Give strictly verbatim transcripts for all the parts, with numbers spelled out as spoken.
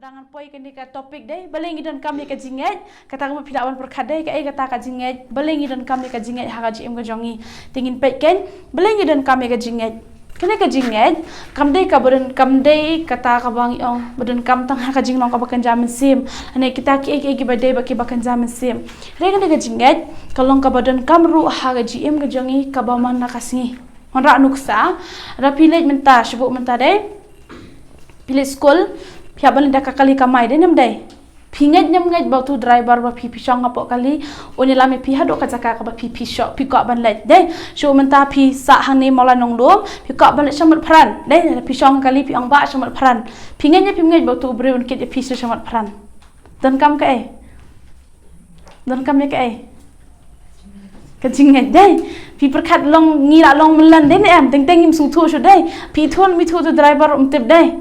Ngan poi kane ka topic dei, balei ngi donkam ïa ka jingngeit. Kata ka mut phi lah ban pyrkhat dei, kaei kata ka jingngeit, balei ngi donkam ïa ka jingngeit ha ka jingim ka jong ngi. Te ngin peit keiñ, balei ngi donkam ïa ka jingngeit. Kane ka jingngeit kam dei kaba don, kam dei kata kaba ngi ong ba donkam tang ha ka jinglong kaba kynja mynsiem, lane kita kiei kiei kiba dei ba kiba kynja mynsiem. Hynrei kane ka jingngeit ka long kaba donkam ruh ha ka jingim ka jong ngi kaba man la ka sngi. Wanrah nuksa, lada phi leit mynta, shu buh mynta dei, phi leit skul, phi hap ban leit da ka kali kamai dei, ne ym dei? Phi ngeit ne ym ngeit ba utu u driver ba phi, phi shong hapoh kali un ïalam ïa phi haduh ka jaka kaba phi, phi shoh, phi kwah ban leit dei? Shu buh mynta phi sah hangne Mawlai Nonglum, phi kwah ban leit sha Motphran dei, phi shong ha kali, phi ong, "Bah, sha Motphran." Phi ngeit ne phim ngeit ba utu u briew un kit ïa phi sha Motphran? Donkam kaei? Donkam ïa kaei? Ka jingngeit dei. Phi pyrkhat long, ngi lah long mynlong dei ne em? Teng teng ngim sngewthuh shuh dei. Phi ïathuh ne ym ïathuh, utu u driver um tip dei.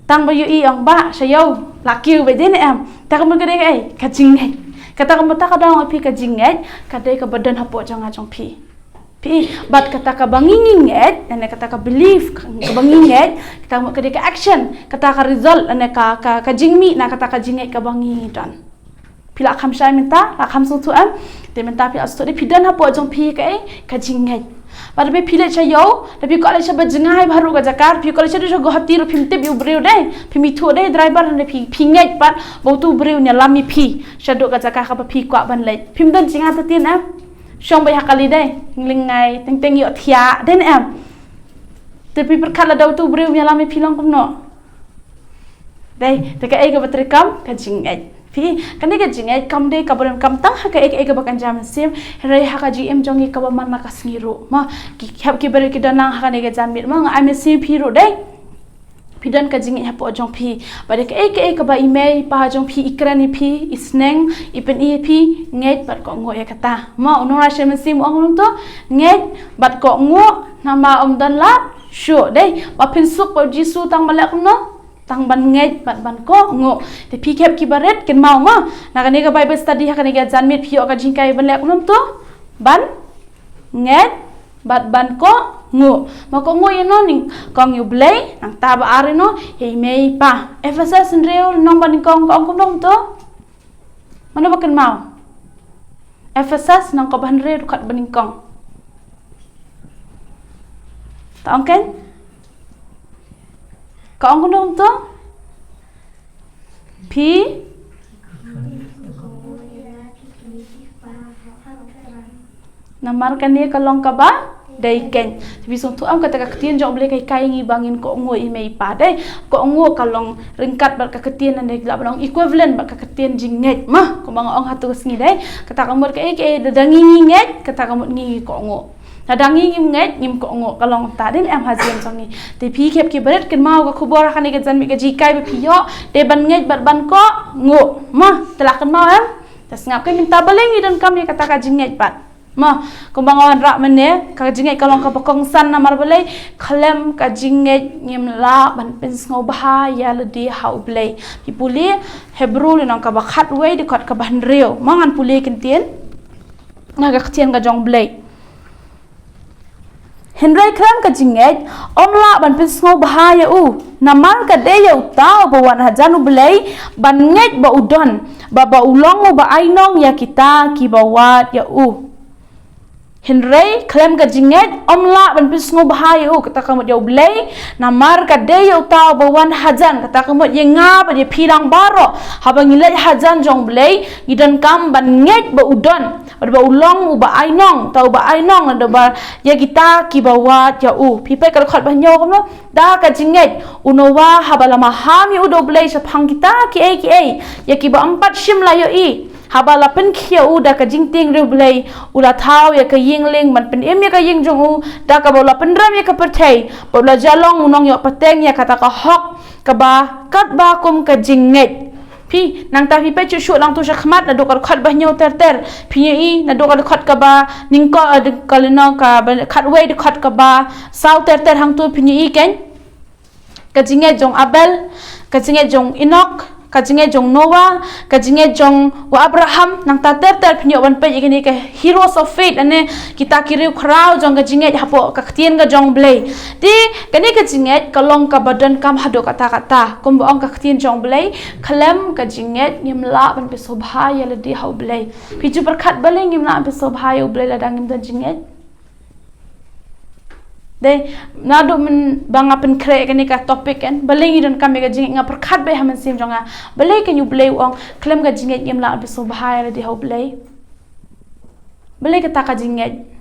Tang ba ïohi, ong, "Bah, sha ïew, la kiew beit dei ne em?" Kata ka mut ka dei kaei? Ka jingngeit. Kata ka mut, kata ka dang ong ïa phi ka jingngeit ka dei kaba don hapoh jong nga jong phi. Phi, bad kata kaba ngi, ngi ngeit, lane kata ka belief kaba ngi ngeit, kata ka mut ka dei ka action, kata ka result, lane ka, ka, ka jingmih na kata ka jingngeit kaba ngi, ngi don. Phi lah kham shai mynta, lah kham sngewthuh em? Te mynta phi lah sngewthuh dei, phi don hapoh jong phi kaei? Ka jingngeit. Bad lada phi leit sha ïew, lada phi kwah leit shaba jngai bha ruh ka jaka, phi kwah leit shaduh sha Guwahati ruh phim tip ïa u briew dei, phim ïathuh dei driver, lane phi, phi ngeit pat ba utu u briew un ïalam ïa phi shaduh ka jaka kaba phi kwah ban leit. Phim don jingartatien em? Shong beit ha kali dei, lyngngai, teng teng ïohthiah dei ne em? Te phi pyrkhat lada utu u briew um ïalam ïa phi, long kumno? Dei, te kaei kaba treikam? Ka jingngeit. Phi, kane ka jingngeit kam dei kaba donkam tang ha kaei kaei kaba kynja mynsiem, hynrei ha ka jingim jong ngi kaba man la ka sngi ruh. Mo, ki hep ki barit ki don lang ha kane ka janmiet, mo, nga ai mynsiem ïa phi ruh dei. Phi don ka jingngeit hapoh jong phi ba dei kaei kaei kaba i mei i pa jong phi i kren ïa phi, i sneng, i pyni ïa phi, ngeit bad kohnguh ïa kata. Mo, u nongrwai mynsiem u ong kumno to? Ngeit bad kohnguh, namar ym don lad shuh dei. Ba phin suk bad u Jisu tang ban leh kumno? Tang ban ngeit bad ban kohnguh. Te phi hep ki barit, kynmaw mo, na kane ka Bible study ha kane ka janmiet phi ïoh ka jinghikai ban leh kumno to? Ban ngeit bad ban kohnguh. Ba kohnguh ïano? Nyngkong ïa u Blei, nangta ba ar ïano? Ïa i mei i pa. Ephesus hynriew, lynnong ba nyngkong, ka ong kumno to? Mano ba kynmaw? Ephesus lynnong kaba hynriew, dkhot ba nyngkong. Ta ong keiñ? Ka ong kumno to? Phi? Namar kane ka long kaba dei keiñ. Te phi sngewthuh em, kata ka ktien jong u Blei ka hikai ïa ngi ba ngin kohnguh ïa i mei i pa dei. Kohnguh ka long ryngkat bad ka ktien, lane lah ban ong equivalent bad ka ktien jingngeit, mo, kumba nga ong ha tu ka sngi dei. Kata ka mut kaei kaei, lada ngi ngi ngeit, kata ka mut ngi ngi kohnguh. Lada ngi ngim ngeit, ngim kohnguh, ka long kumta dei ne em ha jingim jong ngi. Te phi hep ki barit, kynmaw ka khubor ha kane ka janmiet, ka jinghikai ba phi ïoh dei ban ngeit bad ban kohnguh. Mo, te lah kynmaw em? Te sngap keiñ mynta balei ngi donkam ïa kata ka jingngeit pat. Mo, kumba nga wanrah mynne, ka jingngeit ka long kaba kongsan, namar balei? Khlem ka jingngeit ngim lah ban pynsngewbha ïa lade ha u Blei. Phi pule Hebru lynnong kaba khatwei, dkhot kaba hynriew. Mo, ngan pule kyntien na ka ktien ka jong u Blei. Hynrei khlem ka jingngeit, ym lah ban pynsngewbha ïa u. Namar ka dei ïa uta uba wan hajan u Blei ban ngeit ba u don, bad ba u long uba ainong ïa kita kiba wad ïa u. Hynrei khlem ka jingngeit, ym lah ban pynsngewbha ïa u, kata ka mut ïa u Blei, namar ka dei ïa uta uba wan hajan, kata ka mut ïa nga bad ïa phi lang baroh, haba ngi leit hajan jong u Blei, ngi donkam ban ngeit ba u don, bad ba u long uba ainong, uta uba ainong, bad ba ïa kita kiba wad ïa u. Phi peit ka dkhot ba hynñiew kumno? Da ka jingngeit u Noah, haba la maham ïa u da u Blei shaphang kita kiei kiei ïa kiba ym pat shym la ïohi, haba la pynkhih ïa u da ka jingtieng riewblei, u la thaw ïa ka ïing lieng ban pynim ïa ka ïing jong u, da kaba u la pynrem ïa ka pyrthei, bad u la jia long u nongïoh pateng ïa kata ka hok kaba katba kum ka jingngeit. Phi, nangta phi peit shuh shuh lang tu shakhmat, naduh ka dkhot ba hynñiew ter ter. Phin ïohi naduh ka dkhot kaba nyngkong, eh, ka lynnong kaba khatwei, dkhot kaba saw ter ter hangtu, phin ïohi keiñ. Ka jingngeit jong Abel, ka jingngeit jong Enok, Ka jingngeit jong Noah, ka jingngeit jong u Abraham, nangta ter ter phin ïoh ban peit ïa kine ka heroes of faith, ane kita ki riewkhraw jong ka jingngeit hapoh ka ktien ka jong U Blei. Te kane ka jingngeit ka long kaba donkam haduh katta katta. Kumba ong ka ktien jong U Blei, khlem ka jingngeit ngim lah ban pynsngewbha ïa lade ha U Blei. Phi ju pyrkhat balei ngim lah ban pynsngewbha ïa U Blei lada ngim don jingngeit. Dei, naduh mynba nga pynkhreh kane ka topic kan, balei ngi donkam ïa ka jingngeit, nga pyrkhat beit ha mynsiem jong nga. Balei kan U Blei u ong, khlem ka jingngeit ngim lah ban pynsngewbha ïa lade ha U Blei. Balei kata ka jingngeit.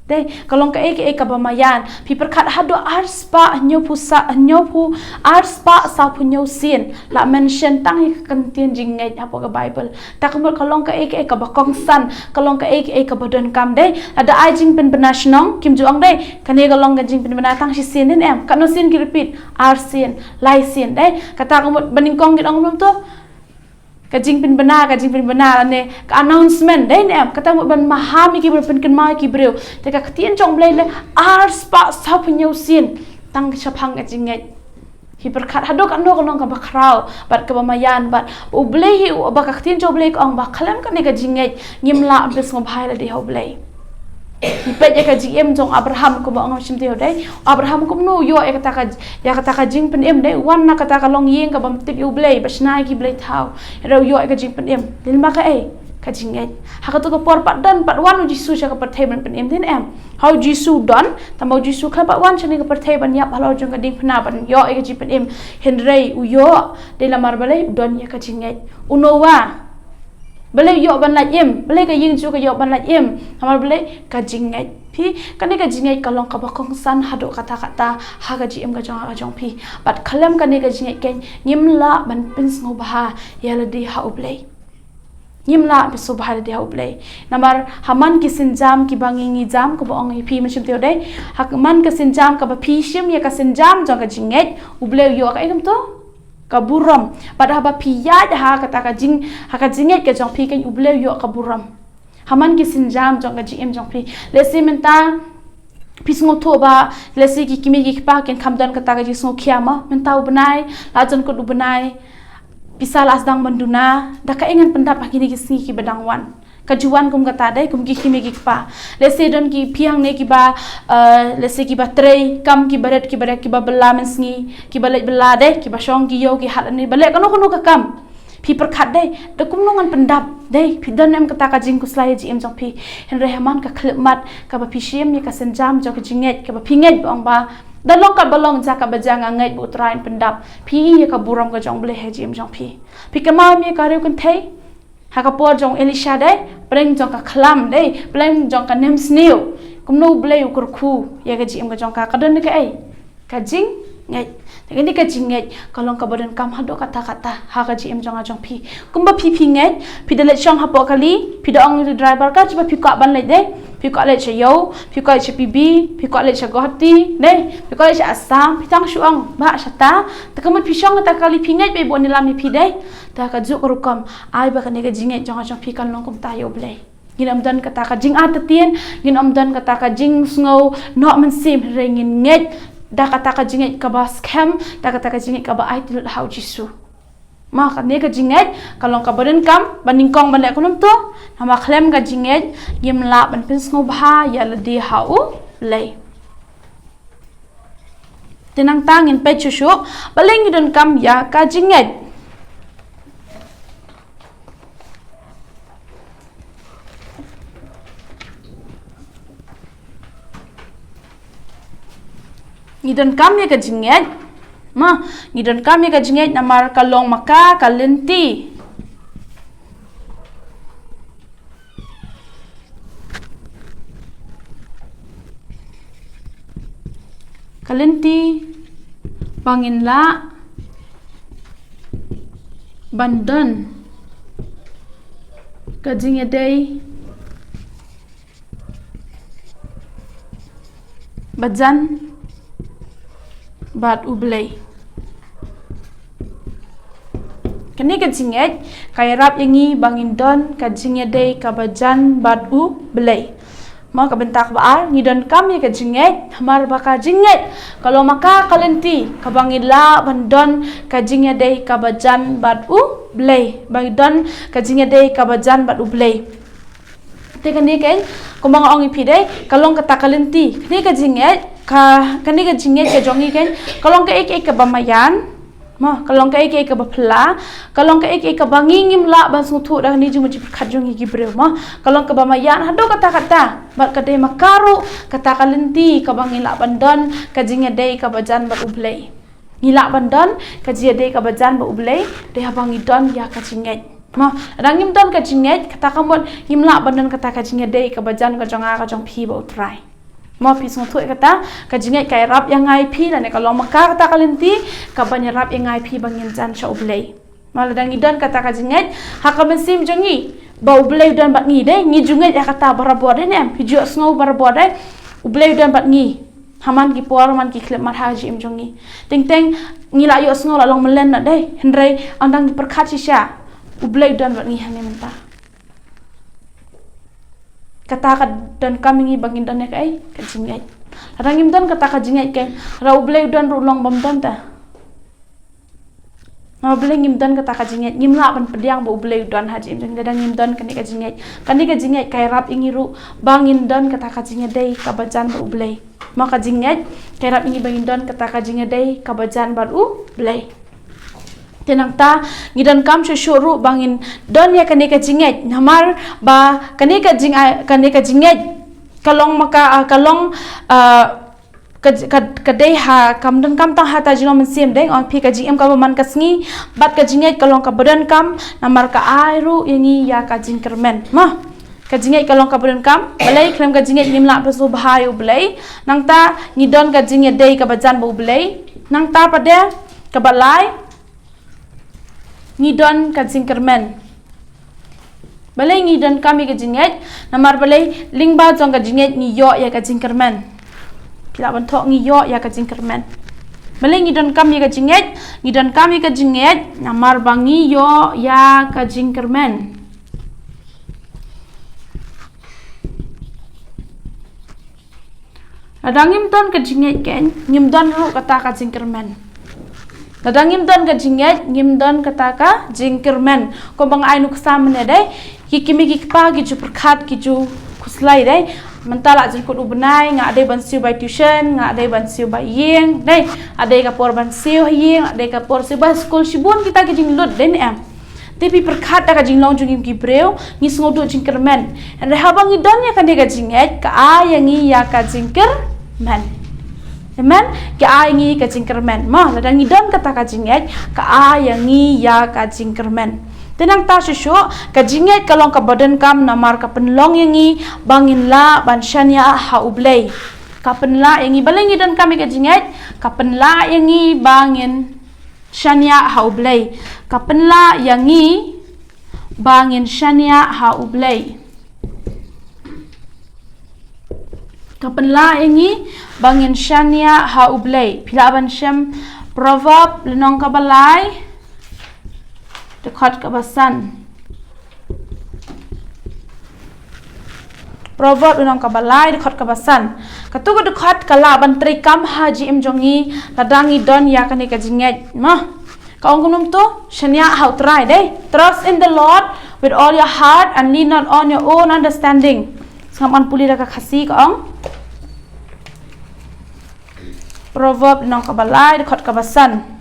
Dei, ka long kaei kaei kaba maïan. Phi pyrkhat haduh arspah hynñiewphew sa, hynñiewphew, arspah sawphew hynñiew sien la mention tang ïa ka ktien jingngeit hapoh ka Bible. Te ka mut ka long kaei kaei kaba kongsan, ka long kaei kaei kaba donkam dei. Lada ai jingpynbna shnong, kim ju ong dei, kane ka long ka jingpynbna tang shisien, dei ne em. Katno sien ki repeat, arsien, laisien dei. Kata ka mut ba nyngkong kin ong kumno to. Ka jingpynbna, ka jingpynbna lane ka announcement, dei ne em. Kata ka mut ban maham ïa ki briew, pynkynmaw ïa ki briew. Te ka ktien jong U Blei leh arspah sawphew hynñiew sien tang shaphang ka jingngeit. Phi pyrkhat haduh katno ka long kaba khraw bad kaba maïan bad U Blei hi, ba ka ktien jong U Blei ka ong ba khlem kane ka jingngeit ngim lah ban pynsngewbha ïa lade ha U Blei. Phi peit ïa ka jingim jong Abraham, kumba ong shim te dei. Abraham kumno u ïoh ïa kata ka, ïa kata ka jingpynim dei, wan na kata ka longïing kaba ym tip ïa U Blei, ba shna ïa ki blei thaw. Hynrei u ïoh ïa ka jingpynim. Lada ma kaei, ka jingngeit. Ha kato ka por pat don, pat wan U Jisu sha ka pyrthei ban pynim, dei ne em. Ha U Jisu don, tangba U Jisu khlem pat wan shane ka pyrthei ban ïap halor jong ka diengphna ban ïoh ïa ka jingpynim. Hynrei u ïoh, dei namar balei, u don ïa ka jingngeit. U Noah, balei u ïoh ban lait im, balei ka ïing Jisu ka ïoh ban lait im. Namar balei, ka jingngeit. Phi, kane ka jingngeit ka long kaba kongsan haduh katta katta ha ka jingim ka jong nga ka jong phi. Bad khlem kane ka jingngeit kan ngim lah ban pynsngewbha ïa lade ha U Blei. Ngim lah pynsngewbha ïa lade ha U Blei. Namar ha man ki sienjam kiba ngi, ngi jam, kumba ong ïa phi mynsiem te dei. Ha man ki sienjam kaba phi shim ïa ka sienjam jong ka jingngeit, U Blei u ïoh kaei kumto, ka burom. Bad haba phi ïaid ha kata ka jing, ha ka jingngeit ka jong phi kan U Blei u ïoh ka burom. Ha man ki sienjam jong ka jingim jong phi. Lehse mynta phi sngewthuh ba lehse ki kmie ki kpa kin kham don kata ka jingsngewkhia ma. Mynta u bnai, la jan kut u bnai, pisa la sdang ban duna, da kaei ngan pyndap ha kine ki sngi kiba dang wan. Ka ju wan kum kata dei, kum ki kmie ki kpa. Lehse don ki phi hangne kiba, eh, lehse kiba trei kam, kiba rit, kiba rit, kiba bylla mynsngi, kiba leit bylla dei, kiba shong ki ïew ki hat lane ba leh kano kano ka kam. Phi pyrkhat dei, da kumno ngan pyndap dei, phi don em kata ka jingkhuslai ha jingim jong phi. Hynrei ha man ka khyllipmat kaba phi shim ïa ka sienjam jong ka jingngeit, kaba phi ngeit ba ong ba da long katba long, jia katba jia, nga ngeit ba U Trai un pyndap. Phi ïoh ïa ka burom ka jong U Blei ha jingim jong phi. Phi kynmaw ïa ka riewkynthei ha ka por jong Elisha dei, pdeng jong ka khlam dei, pdeng jong ka nemsniew. Kumno U Blei u kyrkhu ïa ka jingim ka jong ka, ka don kaei, ka jingngeit. Te kane ka jingngeit ka long kaba donkam haduh katta katta ha ka jingim jong nga jong phi. Kumba phi, phi ngeit, phi da leit shong hapoh kali, phi da ong ïa u driver car, shuwa phi kwah ban leit dei, phi kwah leit sha ïew, phi kwah leit sha P B, phi kwah leit sha Guwahati dei, phi kwah leit sha Assam, phi tang shu ong, bah, shata. Te ka mut phi shong ha kata ka kali, phi ngeit ba i bun ïalam ïa phi dei. Te kajuh ka rukom, ai ba kane ka jingngeit jong nga jong phi kan long kumta ïa U Blei. Ngin ym don kata ka jingartatien, ngin ym don kata ka jingsngew noh mynsiem, hynrei ngin ngeit da kata ka jingngeit kaba skhem, da kata ka jingngeit kaba aiti lut ha U Jisu. Ma kane ka jingngeit ka long kaba donkam, ba nyngkong ban leh kumno to, namar khlem ka jingngeit ngim lah ban pynsngewbha ïa lade ha U Blei. Te nangta ngin peit shuh shuh, balei ngi donkam ïa ka jingngeit. Ngi donkam ïa ka jingngeit. Ma, ngi donkam ïa ka jingngeit namar ka long ma ka ka lynti. Ka lynti ba ngin lah ban don ka jingïadei ba jan bad U Blei. Kane ka jingngeit ka ïarap ïa ngi ba ngin don ka jingïadei kaba jan bad U Blei. Mo, ka bynta kaba ar, ngi donkam ïa ka jingngeit, namar ba ka jingngeit ka long ma ka ka lynti kaba ngi lah ban don ka jingïadei kaba jan bad U Blei, ba ngi don ka jingïadei kaba jan bad U Blei. Te kane keiñ, kumba nga ong ïa phi dei, ka long kata ka lynti, kane ka jingngeit, ka, kane ka jingngeit ka jong ngi keiñ, ka long kaei kaei kaba maïan, mo, ka long kaei kaei kaba phylla, ka long kaei kaei kaba ngi ngim lah ban sngewthuh da kane ka jingmut jingpyrkhat jong ngi ki briew, mo, ka long kaba maïan haduh katta-katta, bad ka dei ma ka ruh kata ka lynti kaba ngi lah ban don ka jingïadei kaba jan bad U Blei. Ngi lah ban don ka jingïadei kaba jan bad U Blei, dei haba ngi don ïa ka jingngeit. Mo, lada ngim don ka jingngeit, kata ka mut ngim lah ban don kata ka jingïadei kaba jan ka jong nga ka jong phi bad U Trai. Mo, phi sngewthuh ïa kata, ka jingngeit ka ïarap ïa nga ïa phi, lane ka long ma ka kata ka lynti kaban ïarap ïa nga ïa phi ba ngin jan sha U Blei. Mo, lada ngi don kata ka jingngeit ha ka mynsiem jong ngi ba U Blei u don bad ngi, dei, ngi ju ngeit ïa kata barabor, dei ne em, phi ju ïohsngew barabor, dei, U Blei u don bad ngi. Ha man ki por, man ki khyllipmat ha ka jingim jong ngi. Teng teng ngi la ïohsngew la long mlien noh, dei, hynrei ynda ngi pyrkhat shisha, U Blei u don bad ngi hangne mynta. Kata ka donkam ïa ngi ba ngin don ïa kaei, ka jingngeit. Lada ngim don kata ka jingngeit keiñ, lada U Blei u don ruh long bym don te. Namar balei ngim don kata ka jingngeit, ngim lah ban pdiang ba U Blei u don ha jingim jong ngi lada ngim don kane ka jingngeit. Kane ka jingngeit ka ïarap ïa ngi ruh ba ngin don kata ka jingïadei kaba jan bad U Blei. Mo, ka jingngeit ka ïarap ïa ngi ba ngin don kata ka jingïadei kaba jan bad U Blei. Te nangta ngi donkam shuh shuh ruh ba ngin don ïa kane ka jingngeit. Namar ba kane ka jing, kane ka jingngeit ka long ma ka, ah, ka long, ah, ka, ka, ka dei ha, kam donkam tang ha kata ka jinglong mynsiem, dei, ong phi, ka jingim kaba man ka sngi bad ka jingngeit ka long kaba donkam, namar ka ai ruh ïa ngi ïa ka jingkyrmen. Mo, ka jingngeit ka long kaba donkam, balei? Khlem ka jingngeit ngim lah ban sngewbha ïa U Blei. Nangta ngi don ka jingïadei kaba jan bad U Blei. Nangta pat de, kaba lai, ngi don ka jingkyrmen. Balei ngi donkam ïa ka jingngeit? Namar balei? Lyngba jong ka jingngeit ngi ïoh ïa ka jingkyrmen. Phi lah ban thoh, ngi ïoh ïa ka jingkyrmen. Balei ngi donkam ïa ka jingngeit? Ngi donkam ïa ka jingngeit namar ba ngi ïoh ïa ka jingkyrmen. Lada ngim don ka jingngeit keiñ, ngim don ruh kata ka jingkyrmen. Lada ngim don ka jingngeit, ngim don kata ka jingkyrmen. Kumba nga ai nuksa mynne, dei, ki kmie ki kpa ki ju pyrkhat, ki ju khuslai, dei. Mynta la jingkut u bnai, nga dei ban siew bai tuition, nga dei ban siew bai ïing, dei. Nga dei ka por ban siew ha ïing, nga dei ka por siew bai skul, shibun kita ki jinglut, dei ne em. Te phi pyrkhat da ka jinglong jong ngi ki briew, ngi sngew duh jingkyrmen. Hynrei haba ngi don ïa kane ka jingngeit, ka ai ïa ngi ïa ka jingkyrmen. Amen. Ka ai ïa ngi ka jingkyrmen. Mo, lada ngi don kata ka jingngeit, ka ai ïa ngi ïa ka jingkyrmen. Te nangta shuh shuh, ka jingngeit ka long kaba donkam namar ka pynlong ïa ngi ba ngin lah ban shaniah ha U Blei. Ka pynlah ïa ngi, balei ngi donkam ïa ka jingngeit, ka pynlah ïa ngi ba ngin shaniah ha U Blei. Ka pynlah ïa ngi ba ngin shaniah ha U Blei. Ka pynlah ïa ngi ba ngin shaniah ha U Blei. Phi lah ban shem Proverb lynnong kaba lai, dkhot kaba san. Proverb lynnong kaba lai, dkhot kaba san. Katu ka dkhot ka lah ban treikam ha jingim jong ngi lada ngi don ïa kane ka jingngeit. Mo, ka ong kumno to? Shaniah ha U Trai, dei. Trust in the Lord with all your heart and lean not on your own understanding. Sngap ngan pule da ka Khasi, ka ong. Proverb lynnong kaba lai, dkhot kaba san.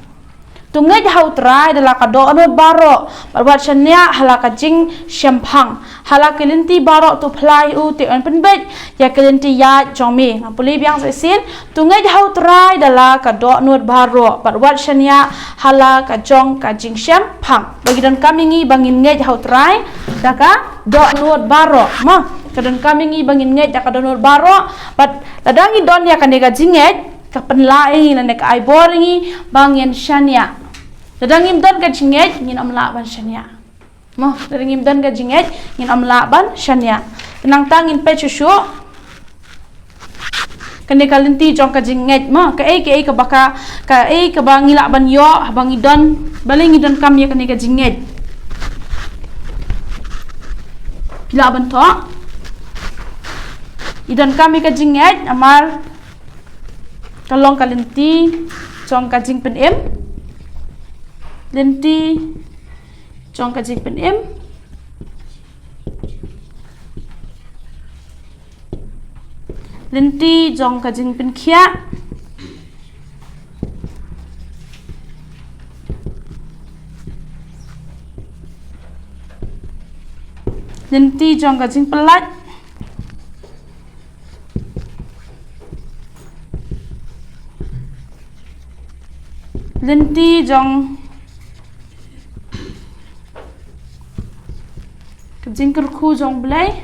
To ngeit ha U Trai da la ka dohnud baroh, bad wat shaniah ha la ka jingshemphang. Ha la ki lynti baroh to phla ïa u, te un pynbeit ïa ki lynti ïaid jong me. Nga pule biang sa shisien. To ngeit ha U Trai da la ka dohnud baroh, bad wat shaniah ha la ka jong ka jingshemphang. Ba ngi donkam ïa ngi ba ngin ngeit ha U Trai da ka dohnud baroh. Mo, ka donkam ïa ngi ba ngin ngeit da ka dohnud baroh, bad lada ngi don ïa kane ka jingngeit, ka pynlah ïa ngi lane ka ai bor ïa ngi ba ngin shaniah. Lada ngim don ka jingngeit, ngin ym lah ban shaniah. Mo, lada ngim don ka jingngeit, ngin ym lah ban shaniah. Te nangta ngin peit shuh shuh kane ka lynti jong ka jingngeit, mo, kaei kaei kaba ka, kaei kaba ngi lah ban ïoh haba ngi don, balei ngi donkam ïa kane ka jingngeit. Phi lah ban thoh. I donkam ïa ka jingngeit, namar ka long ka lynti jong ka jingpynim. Lynti jong ka jingpynim. Lynti jong ka jingpynkhiah. Lynti jong ka jingpyllait. Lynti jong ka jingkyrkhu jong Blei.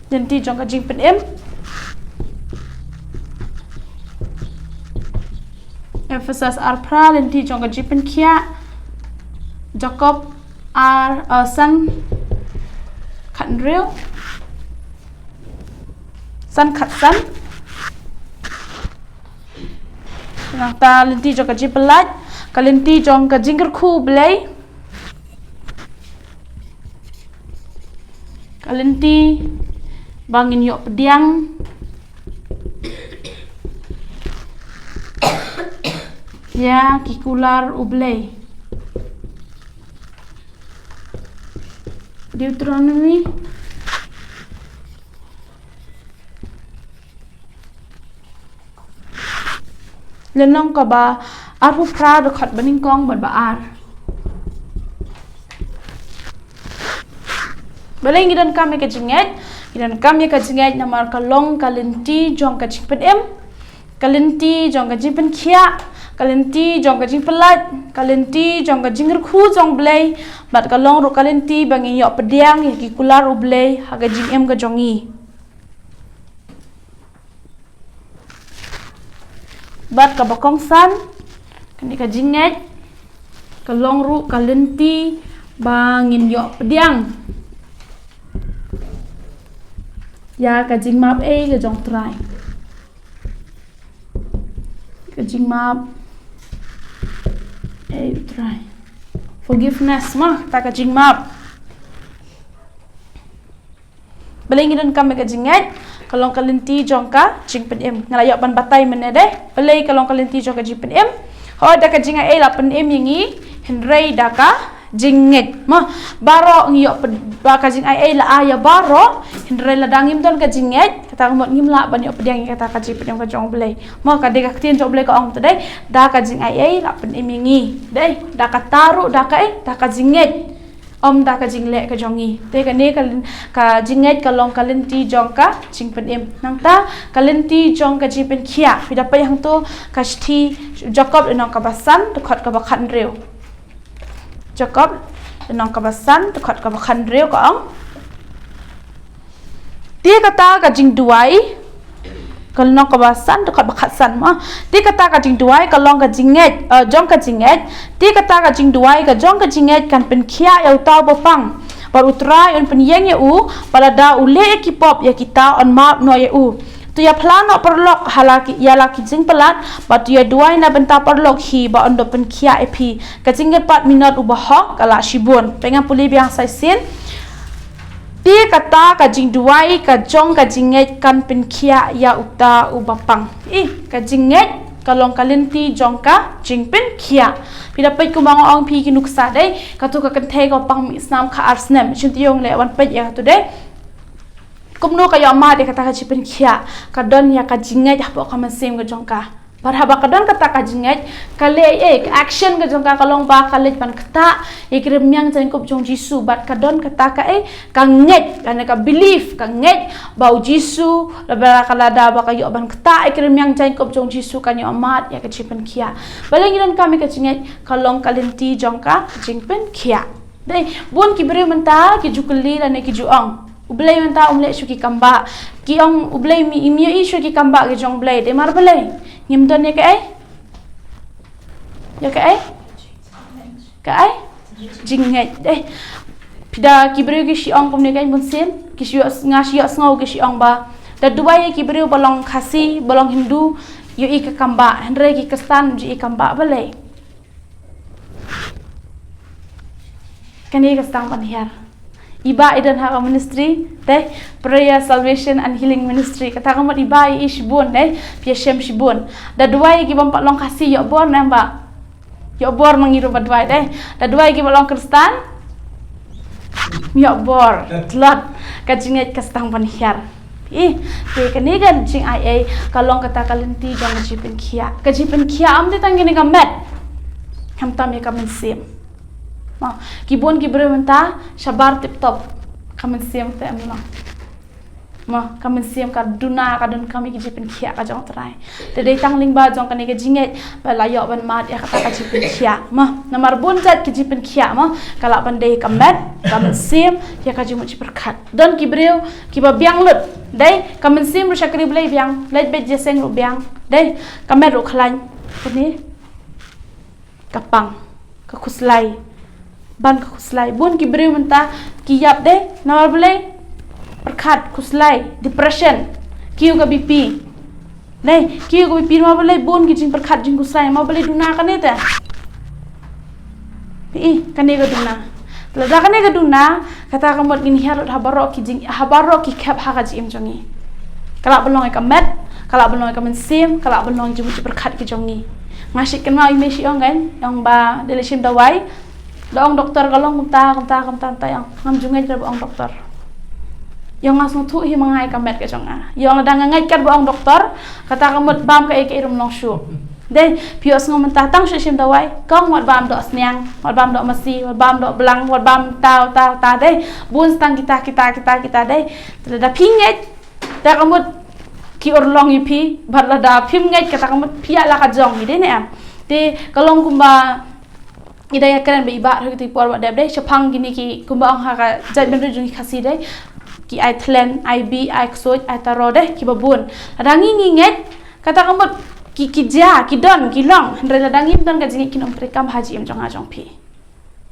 Lynti jong ka jingpynim. Ephesos ar phra, lynti jong ka jingpynkhiah. Jakob ar, uh, san khathynriew. San khatsan. Nangta lynti jong ka jingpyllait, ka lynti jong ka jingkyrkhu Blei. Ka lynti ba ngin ïoh pdiang ïa ki kular U Blei. Deuteronomy. Lynnong kaba arphew phra, dkhot ba nyngkong bad ba ar. Balei ngi donkam ïa ka jingngeit? Ngi donkam ïa ka jingngeit namar ka long ka lynti jong ka jingpynim, ka lynti jong ka jingpynkhiah, ka lynti jong ka jingpyllait, ka lynti jong ka jingkyrkhu jong Blei, bad ka long ruh ka lynti ba ngin ïoh pdiang ïa ki kular U Blei ha ka jingim ka jong ngi. Bad kaba kongsan, kane ka jingngeit ka long ruh ka lynti ba ngin ïoh pdiang ïa ka jingmap ei ka jong U Trai. Ka jingmap ei U Trai. Forgiveness, ma, kata ka jingmap. Balei ngi donkam ïa ka jingngeit? Ka long ka lynti jong ka jingpynim. Nga la ïoh ban batai mynne de. Balei ka long ka lynti jong ka jingpynim? Hooid, da ka jingaiei la pynim ïa ngi, hynrei da ka jingngeit. Ma, baroh ngi ïoh pyn-, ba ka jingaiei la ai ïa baroh, hynrei lada ngim don ka jingngeit, kata ka mut ngim lah ban ïoh pdiang ïa kata ka jingpynim ka jong U Blei. Ma, ka dei ka ktien jong U Blei ka ong te dei, da ka jingaiei la pynim ïa ngi. Dei, da kata ruh, da kaei, da ka jingngeit. Ym da ka jingleh ka jong ngi. Te kane ka, ka jingngeit ka long ka lynti jong ka jingpynim. Nangta ka lynti jong ka jingpynkhiah. Phi da peit hangto ka shithi Jakob lynnong kaba san, dkhot kaba khathynriew. Jakob lynnong kaba san, dkhot kaba khathynriew ka ong. Te kata ka jingduwai, ka lynnong kaba san, dkhot ba khatsan, ma. Te kata ka jingduwai ka long ka jingngeit, eh, jong ka jingngeit. Te kata ka jingduwai ka jong ka jingngeit kan pynkhiah ïa uta uba pang. Bad U Trai un pynïeng ïa u, bad lada u leh ïa ki pop ïa kita yn map noh ïa u. To ïa phla noh paralok ha la ki, ïa la ki jingpalat, bad to ïa duwai na bynta paralok hi ba yn da pynkhiah ïa phi. Ka jingngeit bad minot uba hok ka lah shibun. Peit ngan pule biang sa shisien. Te kata ka jingduwai ka jong ka jingngeit kan pynkhiah ïa uta uba pang. Ih, ka jingngeit ka long ka lynti jong ka jingpynkhiah. Phi da peit kumba nga ong phi ki nuksa dei, kato ka kynthei kaba pang mih snam kha ar snem. Sngewthuh ïa nga leh wan peit ïa kato dei. Kumno ka ïoh mad ïa kata ka jingpynkhiah? Ka don ïa ka jingngeit hapoh ka mynsiem ka jong ka. Bad haba ka don kata ka jingngeit, ka leh ei, ka action ka jong ka ka long ba ka leit ban ktah ïa ki rmiang jaiñkup jong U Jisu, bad ka don kata ka ei, ka ngeit, lane ka belief, ka ngeit ba U Jisu, lada ka, lada ba ka ïoh ban ktah ïa ki rmiang jaiñkup jong U Jisu kan ïoh mad ïa ka jingpynkhiah. Balei ngi donkam ïa ka jingngeit? Ka long ka lynti jong ka jingpynkhiah. Dei, bun ki briew mynta ki ju kylli lane ki ju ong, U Blei mynta um leh shuh ki kam bah. Ki ong U Blei, mi, im ïohi shuh ki kam bah ki jong U Blei. Dei mar balei? Ngim don ïa kaei? Ïa kaei? Kaei? Jingngeit. Dei. Phi da ki briew ki shu ong kumne kaei, bunsien ki shu ïoh, nga shu ïohsngew ki shu ong ba da duwai ïa ki briew ba long Khasi, ba long Hindu, ïohi ka kam bah, hynrei ki Khristan ju ïohi kam bah balei. Kane ka sdang ban hiar. I bah i don ha ka ministry, te, Prayer, Salvation and Healing Ministry. Kata ka mut i bah i ïohi shibun, te, phi ïashem shibun. Da duwai ki bym pat long Khasi ïoh bor ne em bah. Ïoh bor ma ngi ruh ba duwai te. Da duwai ki ba long Khristan. Ïoh bor. Tlot. Ka jingngeit ka sdang ban hiar. Ih, te kane ka jingai ei ka long kata ka lynti jong ka jingpynkhiah. Ka jingpynkhiah ym dei tang kine ka met. Khamtam ïa ka mynsiem. Mo, ki bun ki briew mynta shabar tip top. Ka mynsiem te em long. Mo, ka mynsiem ka duna ka donkam ïa ka jingpynkhiah ka jong U Trai. Te dei tang lyngba jong kane ka jingngeit ba la ïoh ban mad ïa kata ka jingpynkhiah. Mo, namar bun jait ka jingpynkhiah mo, ka lah ban dei ka met, ka mynsiem, ïa ka jingmut jingpyrkhat. Don ki briew kiba biang lut. Dei, ka mynsiem ruh shakri Blei biang, leit beit ïaseng ruh biang. Dei, ka met ruh khlaiñ. Kane ka pang, ka khuslai. Ban ka khuslai. Bun ki briew mynta ki ïap dei namar balei? Pyrkhat, khuslai, depression. Kiew ka B P. Dei, kiew ka B P namar balei? Bun ki jingpyrkhat, jingkhuslai namar balei? Duna kane te. Ih, kane ka duna. Lada kane ka duna, kata ka mut ngin hiar lut ha baroh ki jing, ha baroh ki khep ha ka jingim jong ngi. Ka lah ban long ïa ka met, ka lah ban long ïa ka mynsiem, ka lah ban long ïa ka jingmut jingpyrkhat ki jong ngi. Nga shu kynmaw ïa i mei shi ong kan, ong ba dei leit shim dawai. Da ong doktor ka long kumta, kumta, kumta, kumta, ong ngam ju ngeit ruh ba ong doktor. Ïa nga sngewthuh hi ma nga ïa ka met ka jong nga. Ïa nga lada nga ngeit kat ba ong doktor, kata ka mut bam kaei kaei ruh ym long shuh. Dei, phi ïohsngew mynta tang shu shim dawai, kong wat bam doh sniang, wat bam doh masi, wat bam doh blang, wat bam ta ta ta dei. Bun tang kita, kita, kita, kita dei. Te lada phi ngeit, te ka mut ki urlong ïa phi, bad lada phim ngeit kata ka mut phi ïa la ka jong hi dei ne em. Te ka long kumba i da ïa kren ba i bah ha kito ki por ba dep dei, shaphang kine ki kumba ong ha ka jaitbynriew jong ki Khasi dei. Ki ai thlen, ai bih, ai ksuid, ai taro dei, kiba bun. Lada ngi ngi ngeit, kata ka mut ki, ki jia, ki don, ki long. Hynrei lada ngim don ka jingngeit kin ym treikam ha jingim jong nga jong phi.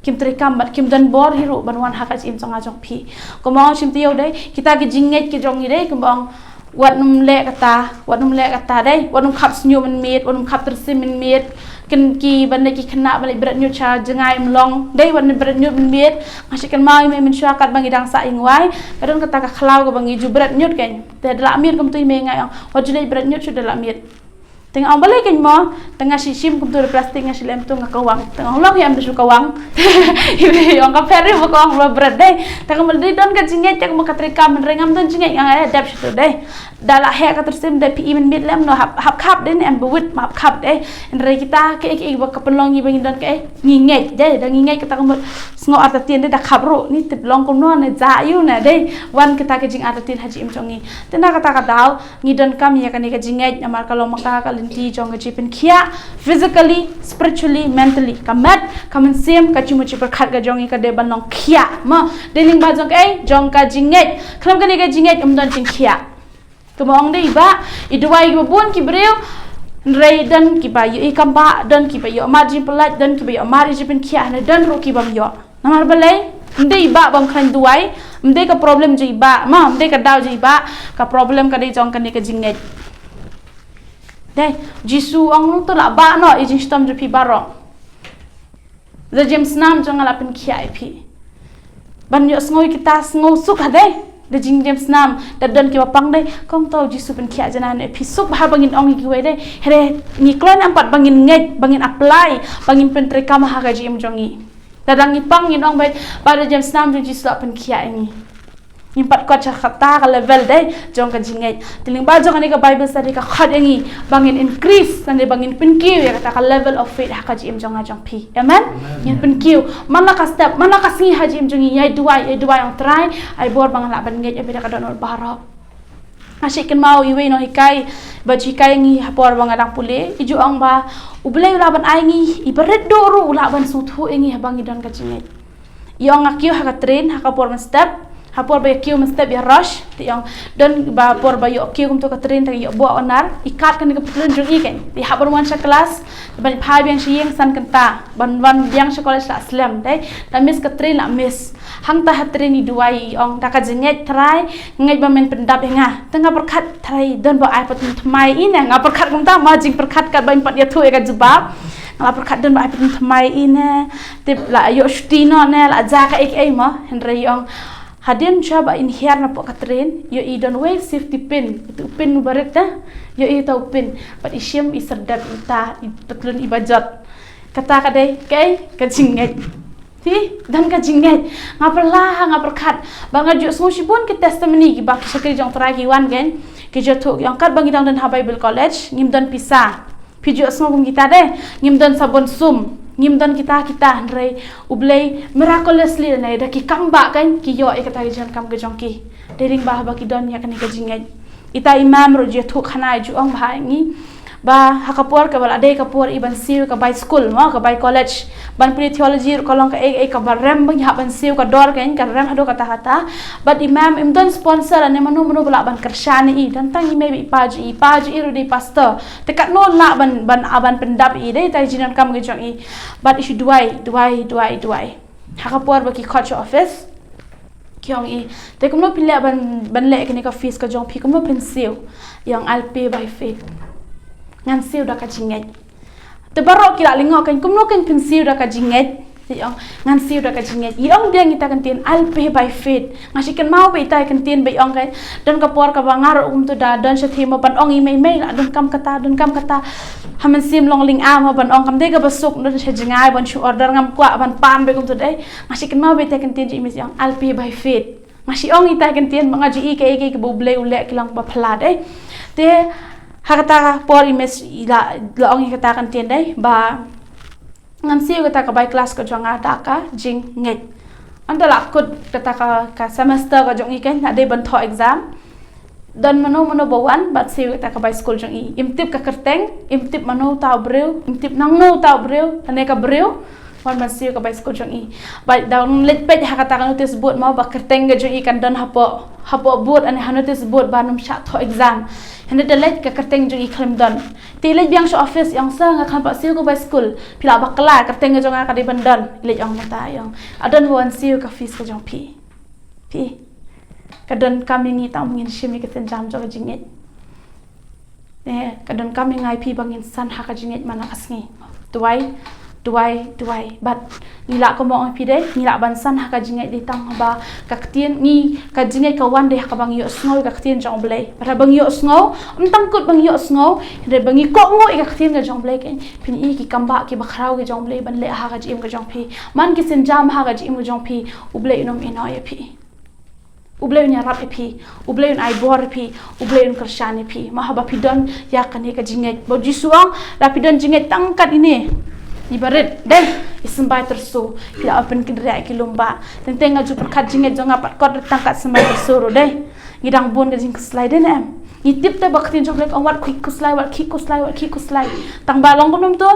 Kim treikam bad kim don bor hi ruh ban wan ha ka jingim jong nga jong phi. Kumba ong shim taïew dei, kita ki jingngeit ki jong ngi dei, kumba ong wat nym leh kata, wat nym leh kata dei, wat nym khap shñiuh mynmiet, wat nym khap tyrsim mynmiet. Kin ki ban leh ki khynnah ban leh bret ñiut sha jngai ym long dei, wat nym bret ñiut mynmiet. Nga shu kynmaw ïa i mei mynshuwa katba ngi dang sah ïing wai, ka don kata ka khlaw kaba ngi ju bret ñiut kan. Te da lah miet kumto i mei nga ong, wat ju leh bret ñiut shuh, da lah miet. Te nga ong balei kan mo, te nga shu shim kumto da plastik, nga shu lem to nga kawang. Te nga ong long ïa em da shu kawang. I mei ong ka pher ri ba kawang ba bret dei. Te ka mut dei don ka jingngeit, te ka mut ka treikam, hynrei ngam don jingngeit, nga nga dep shuh to dei. Da lah heh ka tyrsim dei, phi i mynmiet lem noh, hap, hap khap dei ne em, ba wit ma hap khap dei. Hynrei kita kaei kaei ba ka pynlong ngi ba ngin don kaei, ngi ngeit dei, da ngi ngeit kata ka mut sngew artatien dei, da khap ruh, ni tip long kumno ne, ja ïu ne dei. Wan kita ka jingartatien ha jingim jong ngi. Te na kata ka daw ngi donkam ïa kane ka jingngeit namar ka long ma ka ka lynti jong ka jingpynkhiah, physically, spiritually, mentally. Ka met, ka mynsiem, ka jingmut jingpyrkhat ka jong ngi ka dei ban long khiah. Mo, dei lyngba jong kaei, jong ka jingngeit. Khlem kane ka jingngeit ym don jingkhiah. Kumba ong dei i bah, i duwai kiba bun ki briew, hynrei don kiba ïohi kam bah, don kiba ïoh mad jingpyllait, don kiba ïoh mad jingpynkhiah, hynrei don ruh ki bym ïoh. Namar balei? Ym dei i bah bym khlaiñ duwai, ym dei ka problem jong i bah, ma ym dei ka daw jong i bah, ka problem ka dei jong kane ka jingngeit. Dei, Jisu ong, to lah bah noh ïa i jingshitom jong phi baroh. Da jingïasnam jong nga la pynkhiah ïa phi. Ban ïohsngew ïa kita sngewsuk ha dei. Da jingïasnam, da don kiba pang dei. Kong to Jisu pynkhiah jana ne phi, suk bha ba ngin ong ïa kiwei dei. Hynrei ngi kloi ne em pat ba ngin ngeit, ba ngin apply, ba ngin pyntreikam ha ka jingim jong ngi. Lada ngi pang ngin ong beit ba da jingïasnam jong Jisu la pynkhiah ïa ngi. Ngim pat kot sha kata ka level dei jong ka jingngeit. Te lyngba jong kane ka Bible study ka khot ïa ngi ba ngin increase, lane ba ngin pynkiew ïa kata ka level of faith ha ka jingim jong nga jong phi. Amen? Amen. Ngin pynkiew. Man la ka step, man la ka sngi ha jingim jong ngi, ïai duwai, ïai duwai, ong Trai, ai bor ba ngan lah ban ngeit ïa phi da ka dohnud baroh. Nga shu kynmaw iwei i nonghikai ba ju hikai ïa ngi ha por ba nga dang pule, i ju ong ba U Blei u lah ban ai ngi, iba rit duh ruh u lah ban sngewthuh ïa ngi haba ngi don ka jingngeit. I ong nga kiew ha ka train, ha ka por mynstep, Ha por ba ïa kiew mynstep ïa rush, te ïong don ba por ba ïoh kiew kumto ka train te ïoh buh onar, i kat kane ka patlun jong i kan. Te hap ban wan sha klas, ban phai biang sha ïing san kynta, ban wan biang sha college la slem, dei. La miss ka train la miss. Hangta ha train i duwai i ong da ka jingngeit Trai, ngeit ba men pyndap ïa nga. Te nga pyrkhat Trai don ba ai patlun thymmai i ne, nga pyrkhat kumta ma jingpyrkhat kat ba in pat ïathuh ïa ka jubab. Nga la pyrkhat don ba ai patlun thymmai i ne, te la ïoh shuti noh ne, la ja kaei kaei mo, hynrei i ong Hadien shuwa ba in hiar na poh ka train, ïoh i don wei safety pin, itu pin u barit te, ïoh i ta u pin, bad i shim i serdep i ta, i patlun i bajot. Kata ka dei, kaei, ka jingngeit. Hi, don ka jingngeit. Nga pyrla ha, nga pyrkhat. Ba nga ju sngew shibun ki testimony kiba ki shakri jong Trai ki wan kan, ki ju thuh ki ong katba ngi dang don ha Bible College, ngim don pisa. Phi ju sngew kum kita de, ngim don sabon sum, ngim don kita kita hynrei U Blei miraculously ne da ki kam ba kan ki ïoh ïa kata ka jingdonkam ka jong ki. Dei lyngba haba ki don ïa kane ka jingngeit. Ita i mam ruh ju thuh khana ju ong ba ha ngi ba ha ka por kaba la dei ka por i ban siew ka bai school mo, ka bai college. Ban pule theology ruh ka long kaei kaei kaba rem ba ngi hap ban siew ka dor kan, ka rem haduh katta katta. Bad i mam im don sponsor ne mano mano ba lah ban kyrshan ïa i, don tang i mei bad i pa ju i, i pa ju i ruh dei pastor. Te katno lah ban, ban, ah, ban pyndap ïa i, dei ita i jingdonkam ka jong i. Bad i shu duwai, duwai, duwai, duwai. Ha ka por ba ki khot sha office, ki ong ïa i, te kumno phin leh ban, ban leh kane ka fees ka jong phi, kumno phin siew? I ong I'll pay by faith. Ngan siew da ka jingngeit. Te baroh ki la lyngngoh kan, kumno kan phin siew da ka jingngeit? Te i ong ngan siew da ka jingngeit. I ong biang ita ka ktien I'll pay by faith. Nga shu kynmaw ba ita ka ktien ba i ong kan, don ka por kaba nga ruh kumto da don shatei mo ban ong i mei mei la donkam kata, donkam kata. Ha mynsiem long lynga mo ban ong, kam dei kaba suk, don sha jngai ban shu order, ngam kwah ban pan beit kumto dei. Nga shu kynmaw ba ita ka ktien jong i mei i ong I'll pay by faith. Nga shu ong ita ka ktien ba nga ju i kaei kaei kaba U Blei u leh ki long ba phylla dei. Te ha kata ka por i mei i la, la ong ïa kata ka ktien dei ba ngan siew kata ka bai class ka jong nga da ka jingngeit. Ynda la kut kata ka, ka semester ka jong i kan, la dei ban thoh exam. Don mano mano ba wan ban siew kata ka bai school jong i. Im tip ka kyrteng, im tip mano uta u briew, im tip nangno uta u briew, lane ka briew wan ban siew ka bai school jong i. Bad da leit peit ha kata ka notice board mo ba kyrteng ka jong i kan don hapoh, hapoh board, lane ha notice board ban ym shah thoh exam. Hynrei da leit ka kyrteng jong i khlem don. Te i leit biang sha office i ong sir nga khlem pat siew ka bai school. Phi lah bakla, kyrteng ka jong nga ka dei ban don. I leit ong mynta i ong, ah, don ba wan siew ka fees ka jong phi. Phi. Ka donkam ïa ngi tang ba ngin shim ïa ka sienjam jong ka jingngeit. Eh, ka donkam ïa nga ïa phi ba ngin san ha ka jingngeit man la ka sngi. Duwai, duwai, duwai. Bad ngi lah kumba ong ïa phi dei, ngi lah ban san ha ka jingngeit dei tang ba ka ktien ngi, ka jingngeit ka wan dei ha kaba ngi ïohsngew ïa ka ktien jong U Blei. Bad haba ngi ïohsngew, ym tang kut ba ngi ïohsngew, hynrei ba ngi kohnguh ïa ka ktien ka jong U Blei kan, phin ïohi ki kam ba kiba khraw ki jong U Blei ban leh ha ka jingim ka jong phi. Man ki sienjam ha ka jingim ka jong phi, U Blei un ym ïehnoh ïa phi. U Blei un ïarap ïa phi, U Blei un ai bor ïa phi, U Blei un kyrshan ïa phi. Ma haba phi don ïa kane ka jingngeit. Ba U Jisu u ong, lada phi don jingngeit tang kat ine. Ibarat, dei, i symbai tyrso, phi lah ban pynkynriah ïa ki lum ba. Teng teng nga ju pyrkhat jingngeit jong nga pat kot tang kat symbai tyrso ruh dei. Ngi dang bun ka jingkhuslai dei ne em. Ngi tip te ba ka ktien jong U Blei ka ong wat khih khuslai, wat khih khuslai, wat khih khuslai. Tang ba long kumno to.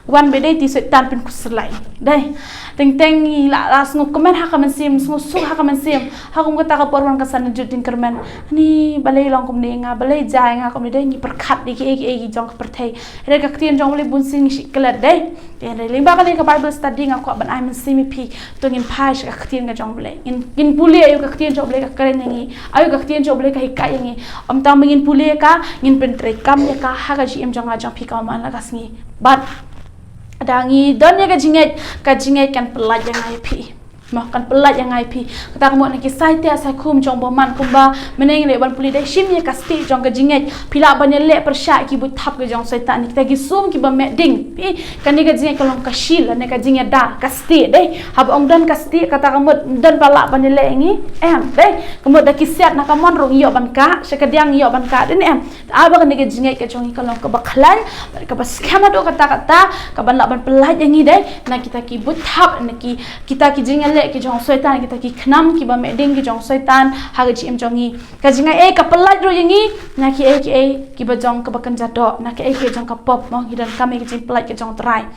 Wan ba dei te Soitan pynkhuslai. Dei. Teng teng ngi la, la sngewkmen ha ka mynsiem, sngewsuk ha ka mynsiem. Ha kum kata ka por wan ka san jut jingkyrmen. Ani balei long kumne ïa nga, balei jia ïa nga kumne, dei, ngi pyrkhat ïa kiei kiei ki jong ka pyrthei. Hynrei ka ktien jong U Blei bun sien ngi shah klet dei. Te hynrei lyngba kane ka Bible study nga kwah ban ai mynsiem ïa phi. To ngin phai sha ka ktien ka jong U Blei. Ngin, ngin pule ïa ka ktien jong U Blei ka kren ïa ngi. Ïa ka ktien jong U Blei ka hikai ïa ngi. Ym tang ba ngin pule ïa ka, ngin pyntreikam ïa ka ha ka jingim jong nga jong phi kumba man la ka sngi. Bad lada ngi don ïa ka jingngeit, ka jingngeit kan pyllait ïa nga ïa phi. Mo, kan pyllait ïa nga ïa phi. Kata ka mut na ki satia saikhum jong u bymman kumba mynne ngi leh ban pule, dei, shim ïa ka stieh jong ka jingngeit. Phi lah ban ïaleh pyrshah ki buit thap ki jong Soitan, kita ki sum kiba meh ding. Phi, kane ka jingngeit ka long ka shield, ne ka jingïada, ka stieh, dei. Haba ong don ka stieh, kata ka mut don ba lah ban ïaleh ïa ngi. Em, dei. Ka mut da ki siat na ka mon ruh ngi ïoh ban kah, sha ka diang ngi ïoh ban kah, dei ne em. Haba kane ka jingngeit ka jong ngi ka long kaba khlaiñ, kaba skhem haduh katta katta, kaban lah ban pyllait ïa ngi, dei, na kita ki buit thap, na ki, kita ki jingïaleh ki jong Soitan, kita ki khnam kiba meh ding ki jong Soitan ha ka jingim jong ngi. Ka jingaiei ka pyllait ruh ïa ngi na kiei kiei kiba jong kaba kynja doh, na kiei kiei jong ka pop, mo, ngi donkam ïa ka jingpyllait ka jong U Trai.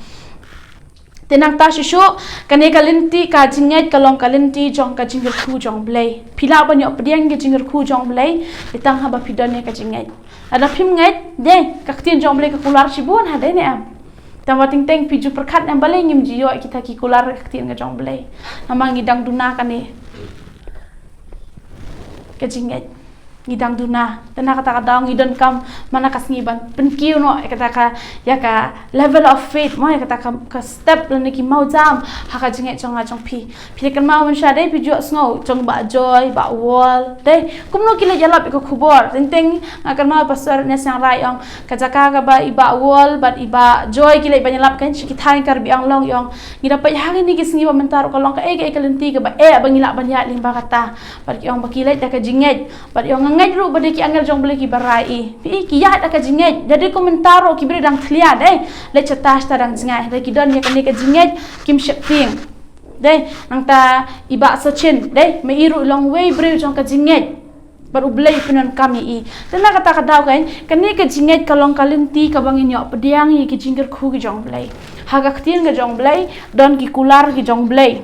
Te nangta shisha, kane ka lynti ka jingngeit ka long ka lynti jong ka jingkyrkhu jong U Blei. Phi lah ban ïoh pdiang ka jingkyrkhu jong U Blei, te tang haba phi don ïa ka jingngeit. Lada phim ngeit, dei, ka ktien jong U Blei ka kular shibun ha, dei ne em. Tangba teng teng phi ju pyrkhat ne em balei ngim ju ïoh kita ki kular ka ktien ka jong U Blei. Namar ngi dang duna kane ka jingngeit. Ngi dang duna. Te na kata ka daw ngi donkam man la ka sngi ban pynkiew noh ïa kata ka, ïa ka level of faith mo, ïa kata ka, ka step lane ki mawjam ha ka jingngeit jong nga jong phi. Phi kynmaw mynshwa dei phi ju sngew jong Bah Joy, Bah Wall, dei kumno ki leit ïalap ïa ka khubor. Teng teng nga kynmaw Pastor Nesang Rai ong ka jaka kaba i Bah Wall bad i Bah Joy ki leit ban ïalap kan sha ki thaiñ Karbi Anglong, ong ngi da peit ha kine ki sngi ba mynta ruh ka long kaei kaei ka lynti kaba eh ba ngi lah ban ïaid lyngba kata. Bad ki ong ba ki leit da ka jingngeit. Bad ïa nga ngeit ruh ba dei ki angel jong U Blei kiba rai i. Phi i ki ïaid da ka jingngeit. Dei kum mynta ruh ki briew dang thlia dei. Leit shata shata dang jngai. Dei ki don ïa kane ka jingngeit kim sheptieng. Dei nangta i Bah Sachin dei ma i ruh long wei briew jong ka jingngeit. Bad U Blei u pyndonkam ïa i. Te na kata ka daw kan kane ka jingngeit ka long ka lynti kaba ngin ïoh pdiang ïa ki jingkyrkhu ki jong U Blei. Ha ka ktien ka jong U Blei don ki kular ki jong U Blei.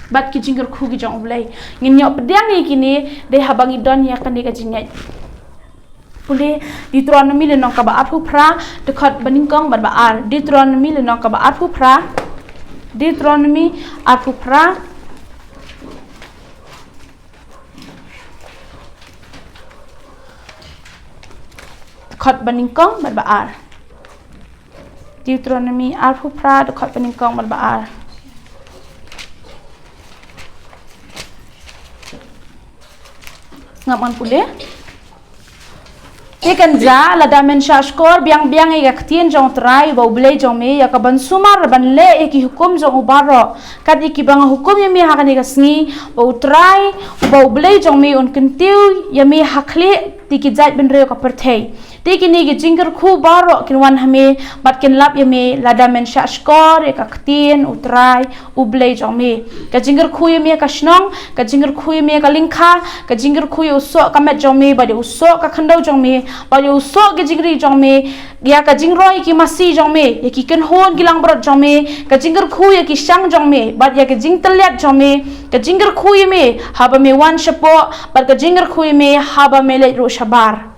Bad ki jingkyrkhu ki jong U Blei. Ngin ïoh pdiang ïa kine dei haba ngi don ïa kane ka jingngeit. Pule Deuteronomi lynnong kaba arphew phra, dkhot ba nyngkong bad ba ar. Deuteronomi lynnong kaba arphew phra. Deuteronomi arphew phra, dkhot ba nyngkong bad ba ar. Deuteronomi arphew phra, dkhot ba nyngkong bad ba ar. Ngam ngan pule. Te kan ja lada men shah shkor biang biang ïa ka ktien jong U Trai uba U Blei jong me, ïa ka ban sumar ban leh ïa ki hukum jong u baroh kat ïa kiba nga hukum ïa me ha kane ka sngi, ba U Trai uba U Blei jong me un kyntiew ïa me ha khlieh te ki jaid bynriew ka pyrthei. Te kine ki jingkyrkhu baroh kin wan ha me bad kin lap ïa me lada men shah shkor ïa ka ktien U Trai U Blei jong me. Ka jingkyrkhu ïa me ka shnong, ka jingkyrkhu ïa me ka lyngkha, ka jingkyrkhu ïa u soh ka met jong me bad ïa u soh ka khyndew jong me bad ïa u soh ka jingri jong me, ïa ka jingroi ki masi jong me, ïa ki kynhun ki langbrot jong me, ka jingkyrkhu ïa ki shang jong me bad ïa ka jingtylliat jong me, ka jingkyrkhu ïa me haba me wan shapoh bad ka jingkyrkhu ïa me haba me leit ruh shabar.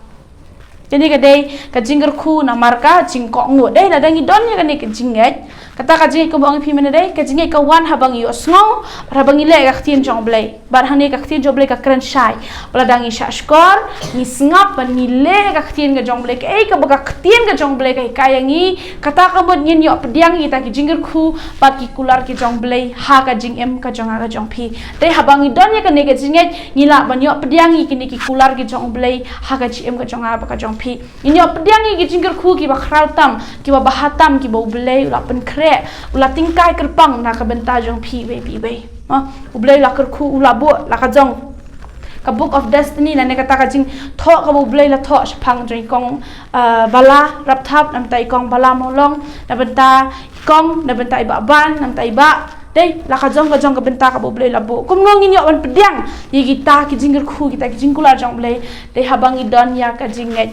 Kane ka dei ka jingkyrkhu namar ka jingkohnguh. Dei lada ngi don ïa kane ka jingngeit, kata ka jingngeit kumba ong ïa phi mynne dei ka jingngeit ka wan haba ngi ïohsngew bad haba ngi leh ka ktien jong U Blei. Bad hangne ka ktien jong U Blei ka kren shai ba lada ngi shah shkor, ngi sngap bad ngi leh ka ktien ka jong U Blei, kaei kaba ka ktien ka jong U Blei ka hikai ïa ngi, kata ka mut ngin ïoh pdiang ïa kita ki jingkyrkhu bad ki kular ki jong U Blei ha ka jingim ka jong nga ka jong phi. Dei haba ngi don ïa kane ka jingngeit ngi lah ban ïoh pdiang ïa kine ki kular ki jong U Blei ha ka jingim ka jong nga bad ka jong phi. Ngin ïoh pdiang ïa ki jingkyrkhu kiba khraw tam, kiba bha tam, kiba U Blei u la pynkhreh, u la tyngkai kyrpang na ka bynta jong phi iwei pa iwei. Ha? U Blei u la kyrkhu, u la buh la ka jong ka Book of Destiny lane kata ka jingthoh kaba U Blei u la thoh shaphang jong i kong, ah, Bala Rapthap, na bynta i kong Bala Mawlong, na bynta i kong, na bynta i Bah Ban, na bynta i Bah. Dei la ka jong ka jong ka bynta kaba U Blei u la buh. Kumno ngin ïoh ban pdiang ïa kita ki jingkyrkhu, kita ki jingkular jong U Blei? Dei haba ngi don ïa ka jingngeit.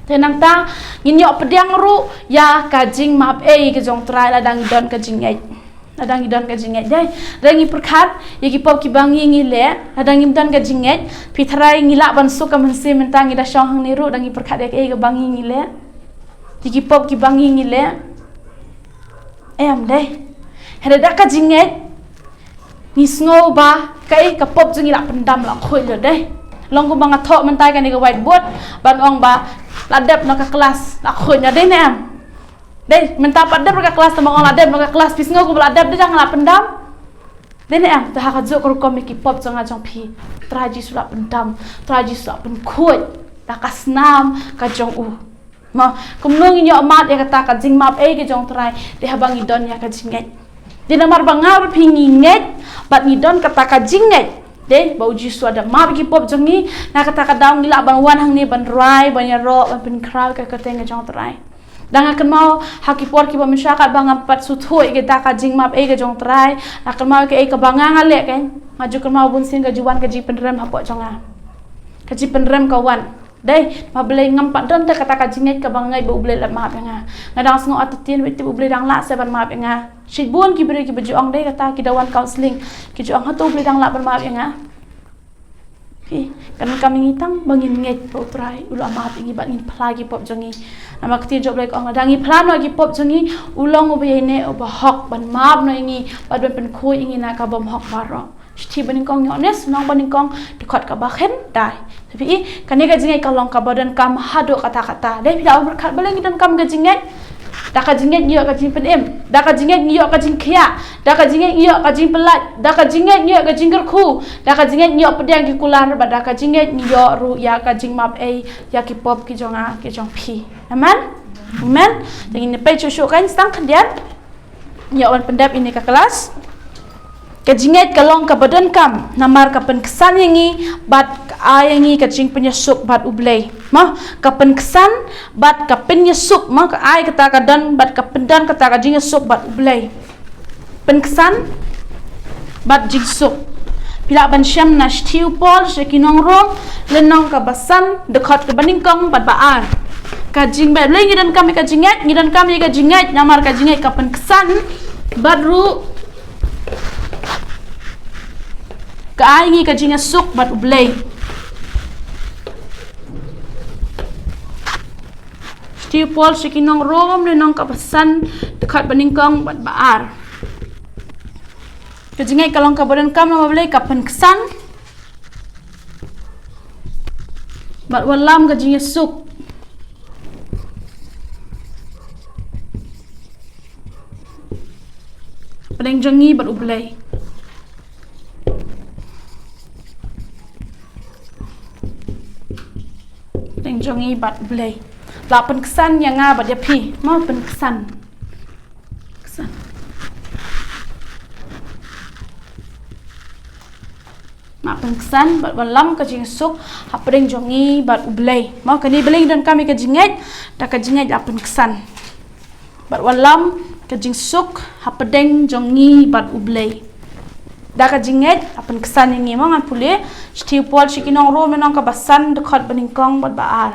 Te nangta ngin ïoh pdiang ruh ïa ka jingmap ei ka jong U Trai lada ngi don ka jingngeit. Lada ngi don ka jingngeit, dei. Lada ngi pyrkhat ïa ki pop kiba ngi ngi leh, lada ngim don ka jingngeit, phi tharai ngi lah ban suk ka mynsiem mynta ngi da shong hangne ruh, lada ngi pyrkhat ïa kaei kaba ngi ngi leh, ïa ki pop kiba ngi ngi leh? Em, dei. Hynrei da ka jingngeit ngi sngew ba kaei ka pop jong ngi la pyndam, la khuid lut, dei. Long kumba nga thoh mynta kane ka whiteboard ban ong ba la dep noh ka klas, la khuid noh, dei ne em? Dei, mynta pat dep ka klas, tang ba ong la dep noh ka klas, phi sngew kumba la dep, dei, jong nga la pyndam? Dei ne em? Te ha kajuh ka rukom ïa ki pop jong nga jong phi, Trai Jisu la pyndam, Trai Jisu la pynkhuid da ka snam ka jong u. Mo, kumno ngin ïoh mad ïa kata ka jingmap ei ka jong U Trai? Dei haba ngi don ïa ka jingngeit. Dei namar ba nga bad phi ngi ngeit bad ngi don kata ka jingngeit, dei, ba U Jisu u da map ïa ki pop jong ngi, na kata ka daw ngi lah ban wan hangne ban rai, ban ïaroh, ban pynkhraw ïa ka kyrteng ka jong U Trai. Da nga kynmaw ha ki por kiba mynshwa katba ngam pat sngewthuh ïa kata ka jingmap ei ka jong U Trai, nga kynmaw ïa kaei kaba nga nga leh, kan? Nga ju kynmaw bunsien ka ju wan ka jingpynrem hapoh jong nga. Ka jingpynrem ka wan. Dei, ma Blei ngam pat don te kata ka jingngeit kaba ngeit ba U Blei la map ïa nga. Nga dang sngew artatien, wei te U Blei dang lah se ban map ïa nga. Shibun ki briew kiba ju ong dei kata ki da wan counseling. Ki ju ong hato U Blei dang lah ban map ïa nga. Phi, kan kam ngi tang ba ngin ngeit ba U Trai u la map ïa ngi bad ngin phla ki pop jong ngi. Namar ka ktien jong U Blei ka ong lada ngi phla noh ki pop jong ngi, u long uba ïeit ne uba hok ban map noh ïa ngi bad ban pynkhuid ïa ngi na ka bymhok baroh. Shithi banyngkong Ïoannis, lynnong banyngkong, dkhot kaba khyndai. Te phi i, kane ka jingngeit ka long kaba donkam haduh katta katta. Dei phi da ong pyrkhat balei ngi donkam ka jingngeit. Da ka jingngeit ngi ïoh ka jingpynim. Da ka jingngeit ngi ïoh ka jingkhiah. Da ka jingngeit ngi ïoh ka jingpyllait. Da ka jingngeit ngi ïoh ka jingkyrkhu. Da ka jingngeit ngi ïoh pdiang ki kular bad da ka jingngeit ngi ïoh ruh ïa ka jingmap ei ïa ki pop ki jong nga ki jong phi. Amen. Amen. Te ngin peit shuh shuh kan, sdang khyndiat. Ïa wan pyndep ïa kane ka klas. Ka jingngeit ka long kaba donkam namar ka pynksan ïa ngi bad ka ai ïa ngi ka jingpynïasuk bad U Blei. Mo, ka pynksan bad ka pynïasuk, mo, ka ai kata ka don bad ka pyndon kata ka jingïasuk bad U Blei. Pynksan bad jingsuk. Phi lah ban shem na shithi u Paul sha ki nong Rom, lynnong kaba san, dkhot kaba nyngkong bad ba ar. Ka jingngeit, balei ngi donkam ïa ka jingngeit, ngi donkam ïa ka jingngeit namar ka jingngeit ka pynksan bad ruh ka ai ngi ka jingïasuk bad U Blei. Shithi u Paul sha ki nong Rom, lynnong kaba san, dkhot ba nyngkong bad ba ar. Ka jingngeit ka long kaba donkam namar balei, ka pynksan bad wallam ka jingïasuk hapdeng jong ngi bad U Blei. Hapdeng jong ngi bad U Blei. La pynksan ïa nga bad ïa phi. Mo, pynksan. Ksan. La pynksan bad wallam ka jingïasuk hapdeng jong ngi bad U Blei. Mo, kane balei ngi donkam ïa ka jingngeit, da ka jingngeit la pynksan bad wallam ka jingsuk hapdeng jong ngi bad U Blei. Da ka jingngeit la pynksan ïa ngi, mo, ngan pule shithi u Paul sha ki nong Rom, lynnong kaba san, dkhot ba nyngkong bad ba ar.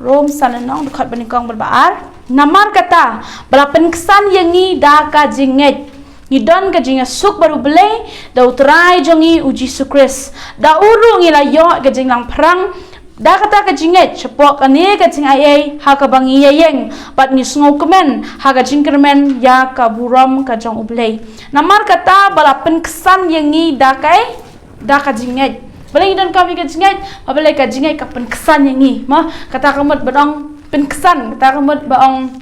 Rom san, lynnong, dkhot ba nyngkong bad ba ar. Namar kata, ba la pynksan ïa ngi da ka jingngeit, ngi don ka jingïasuk bad U Blei da U Trai jong ngi U Jisu Khrist. Da u ruh ngi la ïoh ka jinglangphrang da kata ka jingngeit, shapoh kane ka jingaiei ha kaba ngi ïeng bad ngi sngewkmen ha ka jingkyrmen ïa ka burom ka jong U Blei. Namar kata, ba la pynksan ïa ngi da kai da ka jingngeit. Balei ngi donkam ïa ka jingngeit? Ba balei ka jingngeit ka pynksan ïa ngi. Mo, kata ka mut ba ong pynksan, kata ka mut ba ong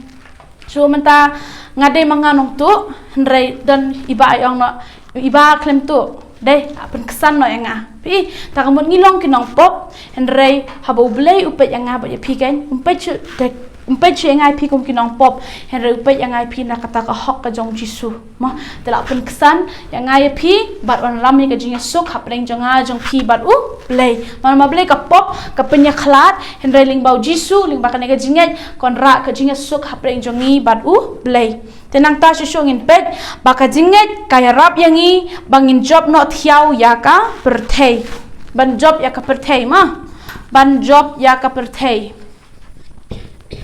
shu mynta nga dei ma nga nongtuh, hynrei don i Bah i ong noh, i Bah khlem tuh. Dei, pynksan noh ïa nga. Phi, kata ka mut ngi long ki nongpop, hynrei haba U Blei u peit ïa nga bad ïa phi kan, um peit shuh dei, um peit shuh ïa nga ïa phi kum ki nongpop, hynrei u peit ïa nga ïa phi na kata ka hok ka jong U Jisu. Mo, te la pynksan ïa nga ïa phi bad wallam ïa ka jingïasuk hapdeng jong nga jong phi bad U Blei. Mo, ma balei ka pop ka pynïakhlad, hynrei lyngba U Jisu, lyngba kane ka jingngeit, kan rah ka jingïasuk hapdeng jong ngi bad U Blei. Te nangta shuh shuh ngin peit ba ka jingngeit ka ïarap ïa ngi ba ngin jop noh thiaw ïa ka pyrthei. Ban jop ïa ka pyrthei, mo. Ban jop ïa ka pyrthei.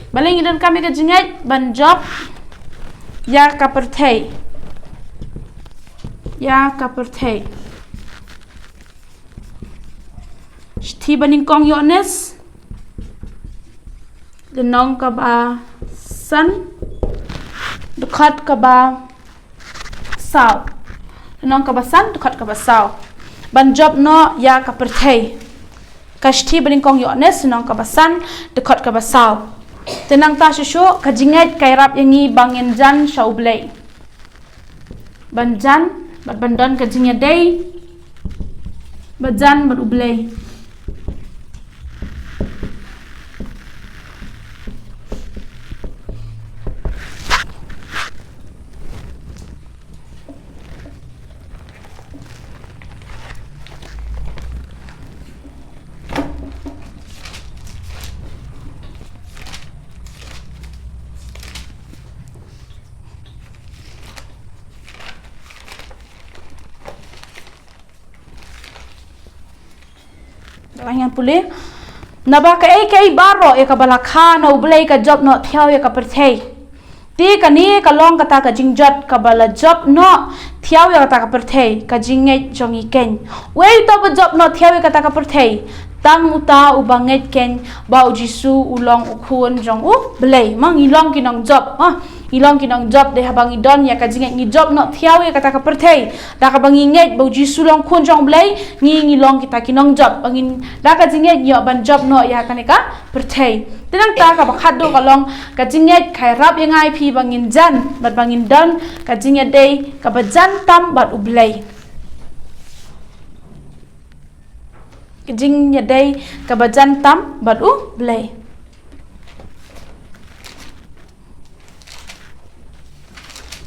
Balei ngi donkam ïa ka jingngeit? Ban jop ïa ka pyrthei. Ïa ka pyrthei. Shithi ba nyngkong Ïoannis, lynnong kaba san, dkhot kaba saw. Lynnong kaba san, dkhot kaba saw. Ban jop noh ïa ka pyrthei. Ka shithi ba nyngkong Ïoannis, lynnong kaba san, dkhot kaba saw. Te nangta shuh shuh, ka jingngeit ka ïarap ïa ngi ba ngin jan sha U Blei. Ban jan, bad ban don ka jingïadei ba jan bad U Blei. Ngan pule. Naba kaei kaei baroh ïa kaba la kha na U Blei ka jop noh thiaw ïa ka pyrthei. Te kane ka long kata ka jingjot kaba la jop noh thiaw ïa kata ka pyrthei, ka jingngeit jong ngi keiñ. Uei uta uba jop noh thiaw ïa kata ka pyrthei? Tang uta uba ngeit keiñ ba U Jisu u long U Khun jong U Blei. Ma ngi long ki nongjop, ha. Ngi long ki nongjop dei haba ngi don ïa ka jingngeit, ngi jop noh thiaw ïa kata ka pyrthei. Da kaba ngi ngeit ba U Jisu u long Khun jong U Blei, ngi, ngi long kita ki nongjop. Ba ngin, da ka jingngeit ngi ïoh ban jop noh ïa kane ka pyrthei. Te nangta kaba khatduh ka long ka jingngeit ka ïarap ïa nga ïa phi ba ngin jan, bad ba ngin don ka jingïadei kaba jan tam bad U Blei. Ka jingïadei kaba jan tam bad U Blei.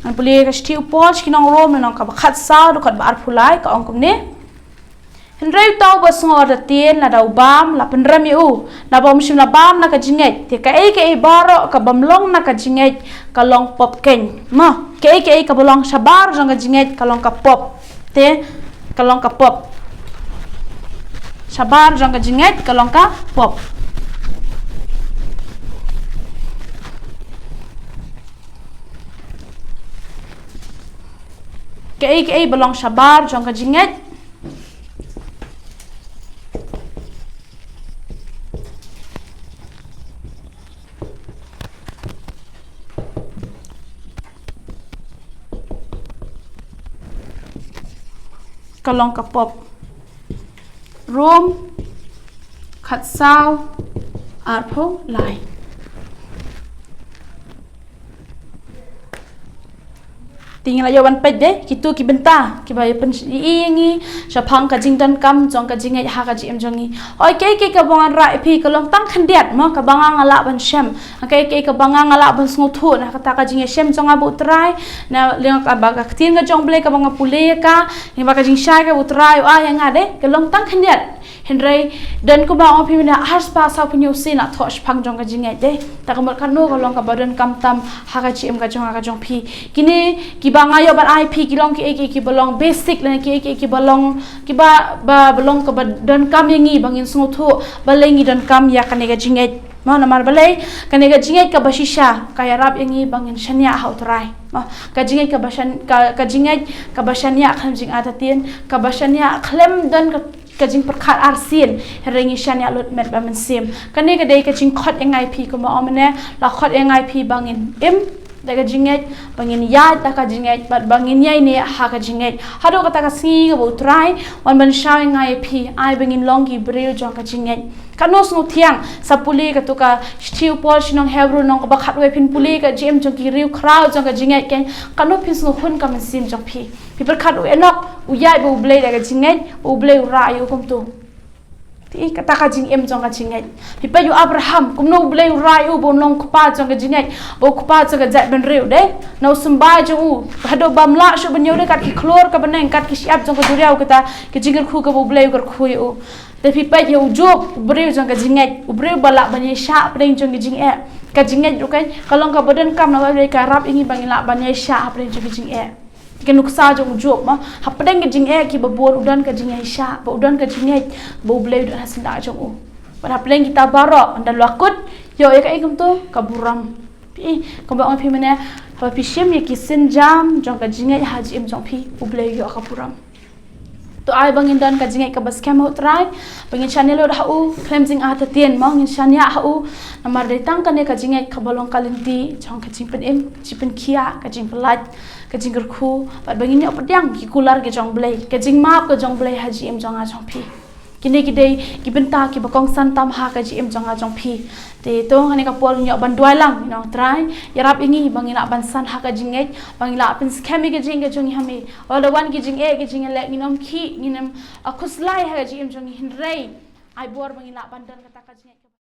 Ngan pule ka shithi u Paul sha ki nong Rom, lynnong kaba khatsaw, dkhot ba arphew lai, ka ong kumne. Hynrei uta uba sngew artatien, lada u bam, la pynrem ïa u, naba um shym la bam na ka jingngeit. Te kaei kaei baroh kabym long na ka jingngeit ka long pop keiñ. Ma, kaei kaei kaba long shabar jong ka jingngeit ka long ka pop. Te ka long ka pop. Shabar jong ka jingngeit ka long ka pop. Kaei kaei ba long shabar jong ka jingngeit ka long ka pop. Rom khatsaw, arphew lai. Te ngi la ïoh ban peit de kito ki bynta kiba ïa pyn-, ïa ngi shaphang ka jingdonkam jong ka jingngeit ha ka jingim jong ngi. Hooid, kaei kaei kaba ngan rah ïa phi ka long tang khyndiat, mo, kaba nga nga lah ban shem. Kaei kaei kaba nga nga lah ban sngewthuh na kata ka jingïashem jong nga bad U Trai, na lyngba ka ktien ka jong U Blei kaba nga pule ïa ka, lyngba ka jingshai kaba U Trai u ai ïa nga de, ka long tang khyndiat. Hynrei don kumba ong phi mynne, ar spah saw phew hynñiew sien la thoh shaphang jong ka jingngeit de. Ta ka mut kano ka long kaba donkam tam ha ka jingim ka jong nga ka jong phi. Kine kiba nga ïoh ban ai phi ki long kiei kiei kiba long basic lane kiei kiei kiba long kiba, ba, ba long kaba donkam ïa ngi ba ngin sngewthuh balei ngi donkam ïa kane ka jingngeit. Mo, namar balei? Kane ka jingngeit kaba shisha ka ïarap ïa ngi ba ngin shaniah ha U Trai. Mo, ka jingngeit kaba shan-, ka, ka jingngeit kaba shaniah khlem jingartatien, kaba shaniah khlem don ka, ka jingpyrkhat arsien, hynrei ngi shaniah lut met bad mynsiem. Kane ka dei ka jingkhot ïa nga ïa phi, kumba ong mynne, la khot ïa nga ïa phi ba ngin im da ka jingngeit, ba ngin ïaid da ka jingngeit, bad ba ngin ïaineh ha ka jingngeit. Haduh kata ka sngi kaba U Trai u wan ban shaw ïa nga ïa phi, ai ba ngin long ki briew jong ka jingngeit. Katno sngewthiang, sa pule kato ka shithi u Paul sha ki nong Hebru, lynnong kaba khatwei, phin pule ka jingim jong ki riewkhraw jong ka jingngeit, keiñ, katno phin sngewhun ka mynsiem jong phi. Phi pyrkhat u Enok u ïaid bad U Blei da ka jingngeit, U Blei u rah ïa u kumto. Te kata ka jingim jong ka jingngeit. Phi peit u Abraham, kumno U Blei u rah ïa u ba un long u kpa jong ka jingngeit, ba u kpa jong ka jaitbynriew de. Na u symbai jong u, haduh bym lah shuh ban ïoh de, kat ki khlur ka bneng, kat ki shyiap jong ka duriaw, kata ka jingkyrkhu kaba U Blei u kyrkhu ïa u. Te phi peit ïa u Job, u briew jong ka jingngeit, u briew ba lah ban ïaishah hapdeng jong ka jingeh. Ka jingngeit ruh keiñ ka long kaba donkam namar ka ïarap ïa ngi ba ngin lah ban ïaishah hapdeng jong ka jingeh. Te ka nuksa jong u Job, ma, hapdeng ka jingeh kiba bun u don ka jingïaishah, ba u don ka jingngeit ba U Blei u don ha syndah jong u. Bad hapdeng kita baroh, ynda la kut, ïoh ïa kaei kumto, ka burom. Phi, kumba ong phi mynne, haba phi shim ïa ki sienjam jong ka jingngeit ha jingim jong phi, U Blei u ïoh ka burom. To ai ba ngin don ka jingngeit kaba skhem ha U Trai, ba ngin shaniah lut ha u khlem jingartatien, mo, ngin shaniah ha u. Namar dei tang kane ka jingngeit kaba long ka lynti jong ka jingpynim, ka jingpynkhiah, ka jingpyllait, ka jingkyrkhu, bad ba ngin ïoh pdiang ki kular ki jong U Blei, ka jingmap ka jong U Blei ha jingim jong nga jong phi. Kine ki dei ki bynta kiba kongsan tam ha ka jingim jong nga jong phi. Te to, ha kane ka por ngin ïoh ban duwai lang, nong Trai, ïarap ïa ngi ba ngin lah ban san ha ka jingngeit, ba ngin lah pynskhem ïa ka jingngeit ka jong ngi ha me. Wat la wan ki jingeh, ki jingeh leh, ngin ym khih, ngin ym, ah, khuslai ha ka jingim jong ngi, hynrei ai bor ba ngin lah ban don kata ka jingngeit.